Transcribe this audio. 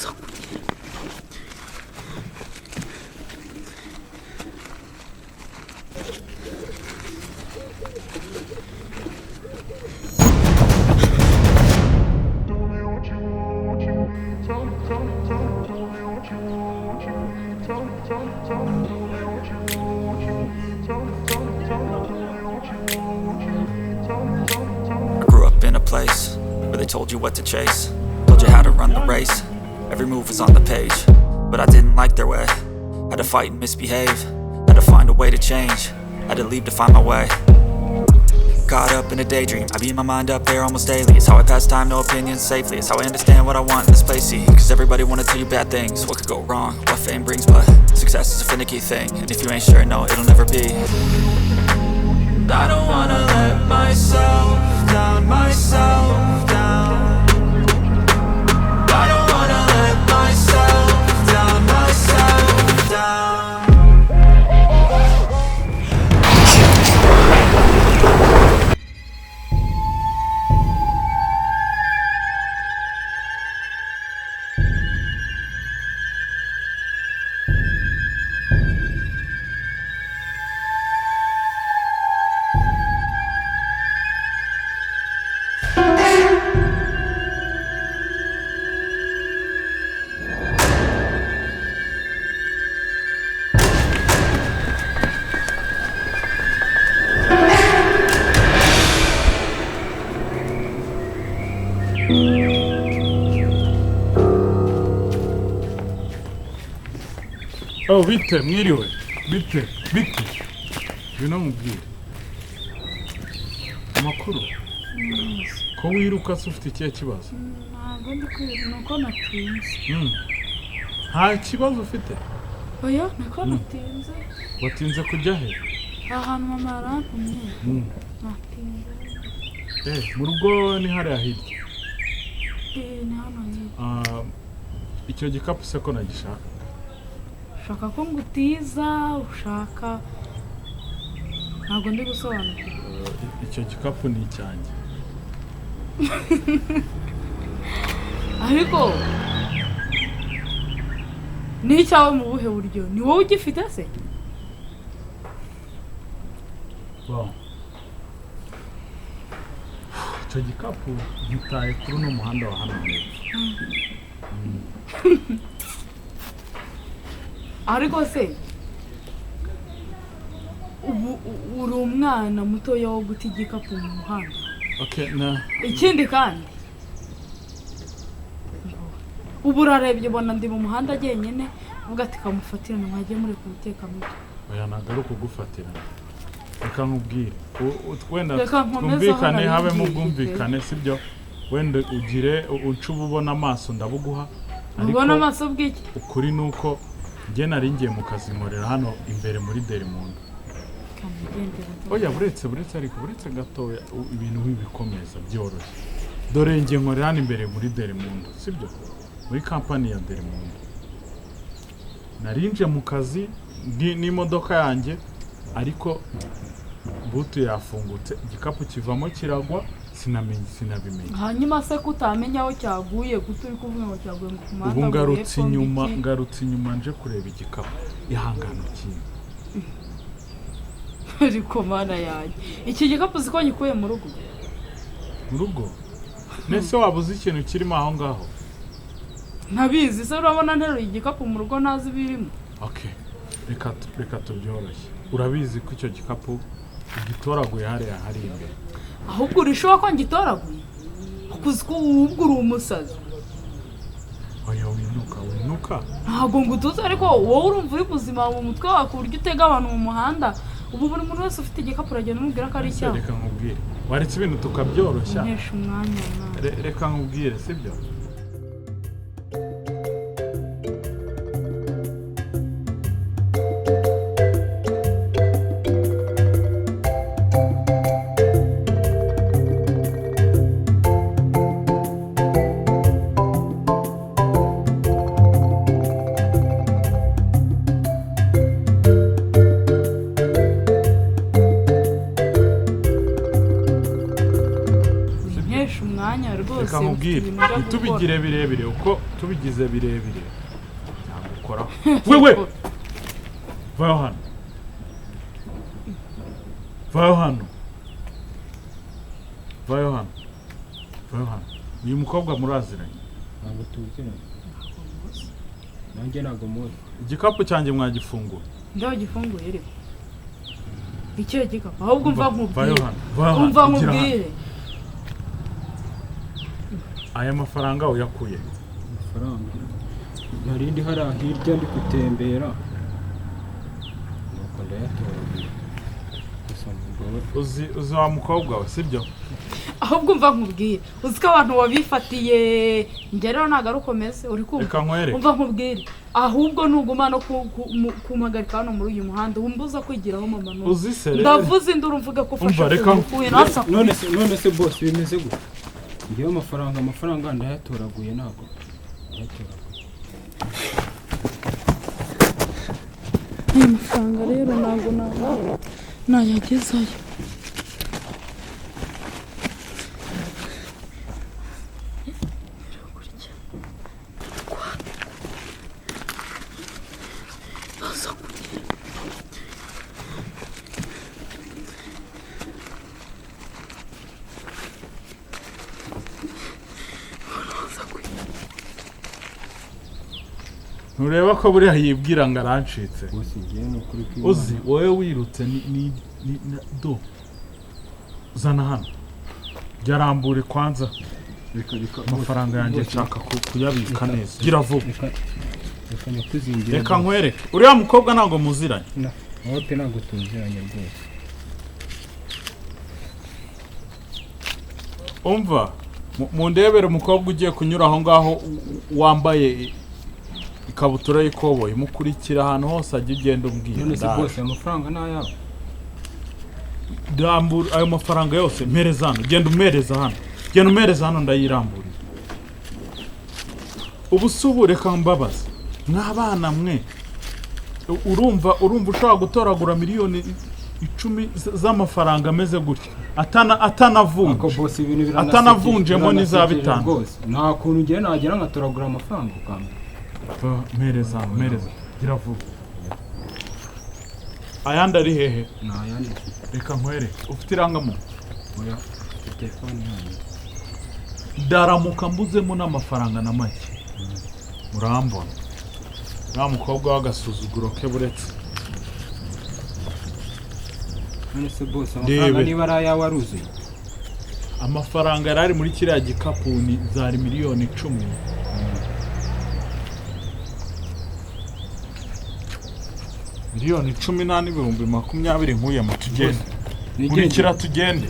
Urusaku. Tell me what you want, what you need. Tell me, tell me, tell me, tell me what you want, what you need. Tell me, tell me, tell me, tell me what you want, what you need. Tell me, tell me, tell me, tell me what you want, what you need. Tell me, tell me, tell me. I grew up in a place where they told you what to chase, told you how to run the race. Every move was on the page, but I didn't like their way. Had to fight and misbehave, had to find a way to change, had to leave to find my way. Caught up in a daydream, I beat my mind up there almost daily. It's how I pass time, no opinions safely. It's how I understand what I want in this place. See, 'cause everybody wanna tell you bad things, what could go wrong, what fame brings, but success is a finicky thing. And if you ain't sure, no, it'll never be. I don't wanna let myself down. I don't wanna let myself down. Oh, bite mwiriwe, bite bite, ngwino mubwire amakuru. Ko wiruka se, ufite ikihe kibazo? Ntabwo ndi kwiruka, ni uko natinze. Nta kibazo ufite? Oya, niko natinze. Watinze kujya he? Ahantu mama yarantumye. Natinze. Mu rugo ni hariya hirya? Ni hano hirya. Ah, icyo gikapu se ko nagishaka? Ushaka ko ngutiza, ushaka, ntabwo ndi gusobanukirwa. Icyo gikapu ni icyanjye. Ariko ni icyawe mu buhe buryo? Ni wowe ugifite se? Bon. Icyo gikapu gitaye kuri uno muhanda wa hano hepfo. Ariko se ubu uri umwana mutoya wo guta igikapu mu muhanda? Okay, na Ikindi kandi, ubu urarebye ubona ndi mu muhanda jyenyine, uvuga ati kamufatirane, mwajye mureka umutekamutwe. Oya, ntabwo ari ukugufatirana. Reka nkubwire. Wenda Reka nkomeze aho twumvikane, nari habemo ngiye. ubwumvikane, sibyo? Wenda ugire uce uba ubona amaso ndabuguha. Ubona amaso bw'iki? Ukuri ni uko njye nari ngiye mu kazi, nkorera hano imbere muri Derimundo. Kamugendera. Oya, buretse buretse, ariko buretse gatoya, ibintu bibikomeza byoroshye. Dore njye nkorera hano imbere muri Derimundo, sibyo? Muri kampani ya Derimundo. Narinje mu kazi n'imodoka yanjye, ariko butu yafungutse, igikapu kivamo kiragwa, sinamenye, sinabimenya. Hanyuma se ko utamenya aho cyaguye, guta uri kuvuga ngo cyaguye ngo ku muhanda Ubu ngo ngarutse hepfo ngo inyuma, iki? ngarutse inyuma nje kureba igikapu. Ihangane ukimpe. Ariko mana yanjye, iki gikapu uzi ko ngikuye mu rugo? Mu rugo? Nese waba uzi ikintu kirimo aho ngaho? Ntabizi se? Urabona nteruye igikapu mu rugo ntazi ibirimo? Okay, reka tubyoroshye. Urabizi ko icyo gikapu ugitoraguye hariya hari imbere. Ahubwo urishoba ko ngitoraguye? Uzi ko ubwo uri umusazi. Oya, winuka winuka. Ntabwo ngutuze, ariko wowe urumva uri muzima mu mutwe wawe ku buryo utega abantu mu muhanda? Ubu buri muntu wese ufite igikapu uragenda umubwira ko ari Ese icyaha? reka nkubwire, waretse ibintu tukabyoroshya. Ntesha umwanya, mwana. Reka nkubwire, sibyo? Ntesha umwanya rwose. Reka nkubwire. Mfite ibintu gukora. Ntitubigire birebire, uko tubigize birebire byagukoraho. Wewe vayo hano, vayo hano, vayo hano, vayo hano. Uyu mukobwa muraziranye? Ntabwo tuziranye, nanjye ntabwo muzi. Igikapu cyanjye mwagifungura? Ndaho gifunguye rero. Ikihe gikapu? Ahubwo umva Vayo nkubwire. hano, vayo hano, Umva gira hano. nkubwire. Aya mafaranga uyakuye? Amafaranga nari ndi hariya hirya ndi gutembera, nuko ndayatoragura gusa umugabo. Uzi wa mukobwa we, sibyo? Ahubwo umva nkubwire, uzi ko abantu wabifatiye. Njye rero ntabwo ari uko meze, uri kumva? Reka nkwereke. Umva nkubwire, ahubwo nuguma no kumpagarika hano muri uyu muhanda, wumbuza kwigiraho mama n'ubu. Uzi se rero? Ndavuze induru mvuga ko ufashe Umva, reka- ukuye nasa. None se boss, bimeze gute? Ngewe amafaranga ndayatoraguye, ntabwo ndayatoraguye. Aya mafaranga rero ntabwo nayagezayo. Ntureba ko buriya yibwira ngo arancitse? Boss, ngewe ni ukuri kw'Imana. Uzi wowe wirutse ni do zana hano, byarambure kwanza. Reka, reka. Amafaranga yanjye Boss, nshaka kuyabika neza, gira vuba. Reka, reka nyakuzingire. Reka nkwereke, uriya mukobwa ntabwo muziranye? Wowe ntabwo tuziranye rwose. Umva, mundebere umukobwa ugiye kunyura aho ngaho wambaye ikabutura y'ikoboyi, mukurikira ahantu hose ajya, ugenda umbwira. None se Ndaje. bose, amafaranga ni ayawe? Rambura ayo mafaranga yose, mpereza hano. Genda umpereza hano, genda umpereza hano, ndayiramburiye. Ubu si ubu, reka mbabaze mw'abana mwe. Urumva ushobora gutoragura miliyoni 10 z'amafaranga ameze gutya Ako atanavunje? boss, ibintu biranasekeje. Atanavunjemo n'iza Biranasekeje bitanu. rwose. Nta kuntu ngewe nagera nkatoragura amafaranga ukambwira. Mpereza hano, mpereza, gira vuba. Ayandi ari hehe? Nta yandi mfite. Reka nkwereke, ufite irangamuntu? Oya, mfite telefone yanjye. Ndaramuka mbuzemo n'amafaranga na make, murambona uriya mukobwa w'agasuzuguro ke, buretse. None se boss, amafaranga Ndebe. niba ari ayawe aruzuye? Amafaranga yari ari muri kiriya gikapu ni zari miliyoni 10. Miliyoni 10 n'ibihumbi 20 nkuyemo. Tugende, nkurikira tugende.